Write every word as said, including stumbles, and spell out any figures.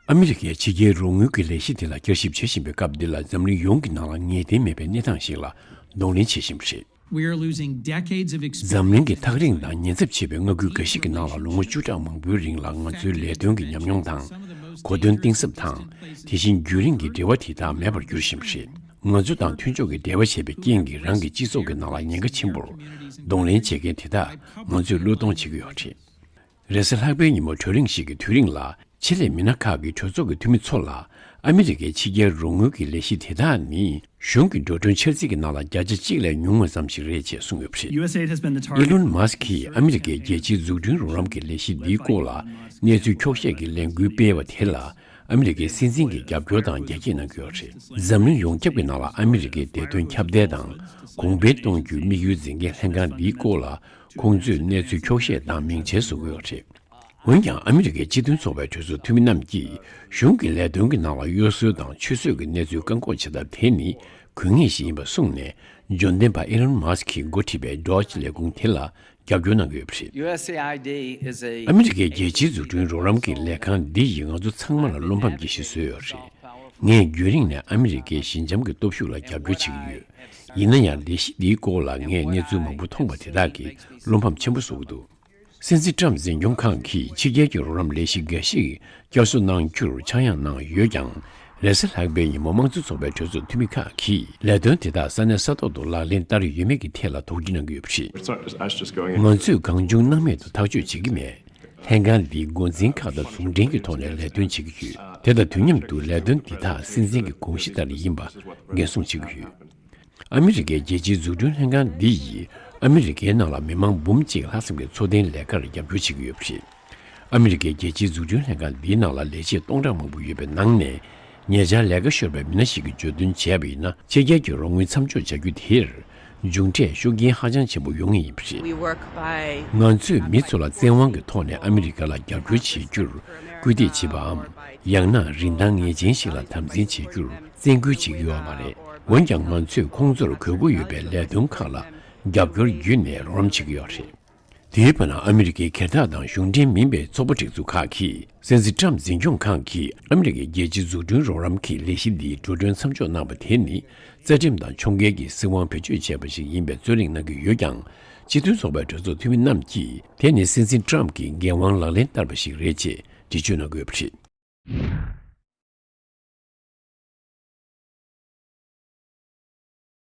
ཨ་མི་རི་ཀའི་ཕྱི་རྒྱལ་རོགས་དངུལ་གྱི་ལས་གཞི་དེ་ལ་བསྐྱར་ཞིབ་བྱེད་བཞིན་པའི་སྐབས་འདི་ལ་འཛམ་གླིང་ཡོངས་ཀྱི་ནང་ལ་ངེས་གཏན་མེད་པའི་གནས་སྟངས་ཤིག་ལ་གདོང་ལེན་བྱེད་བཞིན་པ་རེད། We are losing decades of experience. འཛམ་གླིང་གི་ཐག་རིང་དང་ཉེན་ཚབས་ཆེ་བའི་མངའ་ཁུལ་འགའ་ཞིག་གི་ནང་ལ་ལོ་ངོ་བཅུ་ཕྲག་མང་པོའི་རིང་ལ་ང་ཚོའི་ལས་དོན་གྱི་ཉམས་མྱོང་དང་། གོ་དོན་གཏིང་ཟབ་དང་། དེ་བཞིན་རྒྱུན་རིང་གི་འབྲེལ་བ་དེ་དག་མེད་པར་འགྱུར་བཞིན་པ་རེད། ང་ཚོ་དང་མཐུན་ཕྱོགས་ཀྱི་འབྲེལ་བ་བྱས་པའི་རྐྱེན་གྱིས་རང་གི་སྤྱི་ཚོགས་ཀྱི་ནང་ལ་ཉེན་ཁ་ཆེན་པོར་གདོང་ལེན་བྱེད་མཁན་དེ་དག་ང་ཚོས་བློས་གཏོང་བྱེད་ཀྱི་ཡོད་རེད། རེས་གཟའ་ལྷག་པའི་ཉིན་མོ་གྲོས་རིམ་ཞིག་གི་དུས་རིང་ལ། ཆེད་ལས་མི་སྣ་ཁག་གི་གྲོས་ཚོགས་ཀྱི་འཐུས་མི་ཚོ་ལ། ཨ་མི་རི་ཀའི་ཕྱི་རྒྱལ་རོགས་དངུལ་གྱི་ལས་གཞི་དེ་དག་ནི། གཞུང་གི་འགྲོ་གྲོན་འཆར་རྩིས་ཀྱི་ནང་ལ་བརྒྱ་ཆ་གཅིག་ལས་ཉུང་བ་ཙམ་ཞིག་རེད་ཅེས་གསུངས་ཡོད་པ་རེད། ཨི་ལོན་མཱ་སི་ཀྱིས་ཨ་མི་རི་ཀའི་རྒྱལ་སྤྱིའི་འཛུགས་སྐྲུན་རོགས་རམ་གྱི་ལས་གཞི་འདིའི་སྐོར་ལ། གནས་ཚུལ་འཁྱོག་བཤད་ཀྱི་ལས་འགུལ་སྤེལ་བ་དེ་ལ། ཨ་མི་རི་ཀའི་སྲིད་འཛིན་གྱིས་རྒྱབ་སྐྱོར་དང་རྒྱ་སྐྱེད་གནང་གི་ཡོད་པ་རེད། འཛམ་གླིང་ཡོངས་ཁྱབ་ཀྱི་ནང་ལ་ཨ་མི་རི་ཀའི་བདེ་དོན་ཁྱབ་གདལ་དང་། གོང་འཕེལ་གཏོང་རྒྱུའི་དམིགས་ཡུལ་འཛིན་མཁན་ལྷན་ཁང་འདིའི་སྐོར་ལ། ཁོང་ཚོས་གནས་ཚུལ་འཁྱོག་བཤད་དང་མིང་ཆད་བཟོ་གི་ཡོད་རེད། འོན་ཀྱང་ཨ་མི་རི་ཀའི་སྤྱི་མཐུན་ཚོགས་པའི་གྲོས་ཚོགས་འཐུས་མི་རྣམས་ཀྱིས་གཞུང་གི་ལས་དོན་གྱི་ནང་ལ་གཡོ་ཟོལ་དང་ཆུད་ཟོས་ཀྱི་གནས་ཚུལ་བཀག་འགོག་བྱེད་ཐབས་དེ་ནི་དགོས་ངེས་ཤིག་ཡིན་པ་གསུངས་ནས། འབྱོར་ལྡན་པ་ཨི་ལོན་མཱ་སི་ཀྱིས་འགོ་ཁྲིད་པའི་ཌོཇ་ལས་ཁུངས་དེ་ལ་རྒྱབ་སྐྱོར་གནང་གི་ཡོད་པ་རེད། ཨ་མི་རི་ཀའི་རྒྱལ་སྤྱིའི་འཛུགས་སྐྲུན་རོགས་རམ་གྱི་ལས་ཁང་འདི་ཡིས་ང་ཚོ་ཚང་མ་ལ་བློ་ཕམ་སྐྱེ་གཞི་བཟོས་ཡོད་རེད། ངས་རྒྱུན་རིང་ནས་ཨ་མི་རི་ཀའི་ཞི་འཇམ་གྱི་སྟོབས་ཤུགས་ལ་རྒྱབ་སྐྱོར་བྱེད་ཀྱི་ཡོད། ཡིན་ན་ཡང་ལས་གཞི་འདིའི་སྐོར་ལ་ངས་གནས་ཚུལ་མང་པོ་མཐོང་བ་དེ་དག་གིས་བློ་ཕམ་ཆེན་པོ་བཟོ་གི་འདུག། སྲིད་འཛིན་ཊམ་འཛིན་སྐྱོང་ཁང་གིས་ཕྱི་རྒྱལ་གྱི་རོགས་རམ་ལས་གཞི་འགའ་ཞིག་བསྐྱར་གསོ་གནང་རྒྱུར་ཆག་ཡང་གནང་ཡོད་ཀྱང་། རེས་གཟའ་ལྷག་པའི་ཉིན་མོ་དམངས་གཙོ་ཚོགས་པའི་གྲོས་ཚོགས་འཐུས་མི་ཁག་གིས་ལས་དོན་དེ་དག་ས་གནས་ས་ཐོག་ཏུ་ལག་ལེན་བསྟར་ཡོད་མེད་ཀྱི་ཐད་ལ་དོགས་འདྲི་གནང་གི་ཡོད་པ་རེད། It's not just us just going in. ང་ཚོས་གང་བྱུང་སྣང་མེད་དུ་ཐག་གཅོད་བྱེད་ཀྱི་མེད། ལྷན་ཁང་འདིའི་འགོ་འཛིན་ཁག་དང་ཟུང་འབྲེལ་གྱི་ཐོག་ནས་ལས་དོན་བྱེད་ཀྱི་ཡོད། དེ་དང་དུས་མཉམ་དུ་ལས་དོན་འདི་དག་སྲིད་འཛིན་གྱི་དགོངས་གཞི་ལྟར་ཡིན་པ་འགན་སྲུང་བྱེད་ཀྱི་ཡོད། ཨ་མི་རི་ཀའི་རྒྱལ་སྤྱིའི་འཛུགས་སྐྲུན་ལྷན་ཁང་འདི་ཡིས་ཨ་མི་རི་ཀའི་ནང་ལ་མི་མང་འབུམ་གཅིག་ལྷག་ཙམ་གྱི་འཚོ་རྟེན་ལས་ཀར་རྒྱབ་སྐྱོར་བྱེད་ཀྱི་ཡོད་པ་རེད། ཨ་མི་རི་ཀའི་རྒྱལ་སྤྱིའི་འཛུགས་སྐྲུན་ལྷན་ཁང་འདིའི་ནང་ལ་ལས་བྱེད་སྟོང་ཕྲག་མང་པོ་ཡོད་པའི་ནང་ནས། ཉེ་ཆར་ལས་ཀ་ཤོར་བའི་མི་སྣ་ཞིག་གིས་བརྗོད་དོན་བྱས་པ་ཡིན་ན། ཕྱི་རྒྱལ་གྱི་རོགས་དངུལ་མཚམས་འཇོག་བྱ་རྒྱུ་དེར་མཇུག་འབྲས་ཤུགས་རྐྱེན་ཧ་ཅང་ཆེན་པོ་ཡོང་ངེས་ཡིན་པ་རེད། We work by ང་ཚོས་མི་ཚོ་ལ་བཙན་དབང་གི་ཐོག་ནས་ཨ་མི་རི་ཀ་ལ་རྒྱབ་སྐྱོར་བྱེད་རྒྱུར་སྐུལ་འདེད་བྱེད་པའམ། ཡང་ན་རིན་ཐང་ངེས་ཅན་ཞིག་ལ་དམ་འཛིན་བྱེད་རྒྱུར་བཙན་སྐུལ་བྱེད་ཀྱི་ཡོད་མ་རེད། འོན་ཀྱང་ང་ཚོས་ཁོང་ཚོར་དགོས་མཁོ་ཡོད་པའི་ལས་དོན་ཁག་ལ་རྒྱབ་སྐྱོར་བརྒྱུད་ནས་རོགས་རམ་བྱེད་ཀྱི་ཡོད་རེད། དེའི་བར་ན་ཨ་མི་རི་ཀའི་སྒེར་བདག་དང་གཞུང་འབྲེལ་མིན་པའི་ཚོགས་པ་སྒྲིག་འཛུགས་ཁག་གིས། སྲིད་འཛིན་ཊམ་འཛིན་སྐྱོང་ཁང་གིས་ཨ་མི་རི་ཀའི་རྒྱལ་སྤྱིའི་འཛུགས་སྐྲུན་རོགས་རམ་གྱི་ལས་གཞི་འདིའི་འགྲོ་གྲོན་མཚམས་འཇོག་གནང་བ་དེ་ནི། རྩ་ཁྲིམས་དང་ཁྱོང་མཁན་གྱི་སྲིད་དབང་བེད་སྤྱོད་བྱས་པ་ཞིག་ཡིན་པའི་རྩོད་གླེང་གནང་གི་ཡོད་ཀྱང་། སྤྱི་མཐུན་ཚོགས་པའི་གྲོས་ཚོགས་འཐུས་མི་རྣམས་ཀྱིས། དེ་ནི་སྲིད་འཛིན་ཊམ་གྱིས་འགན་དབང་ལག་ལེན་བསྟར་བ་ཞིག་རེད་ཅེས་འགྲེལ་བརྗོད་གནང་གི་ཡོད་པ་རེད།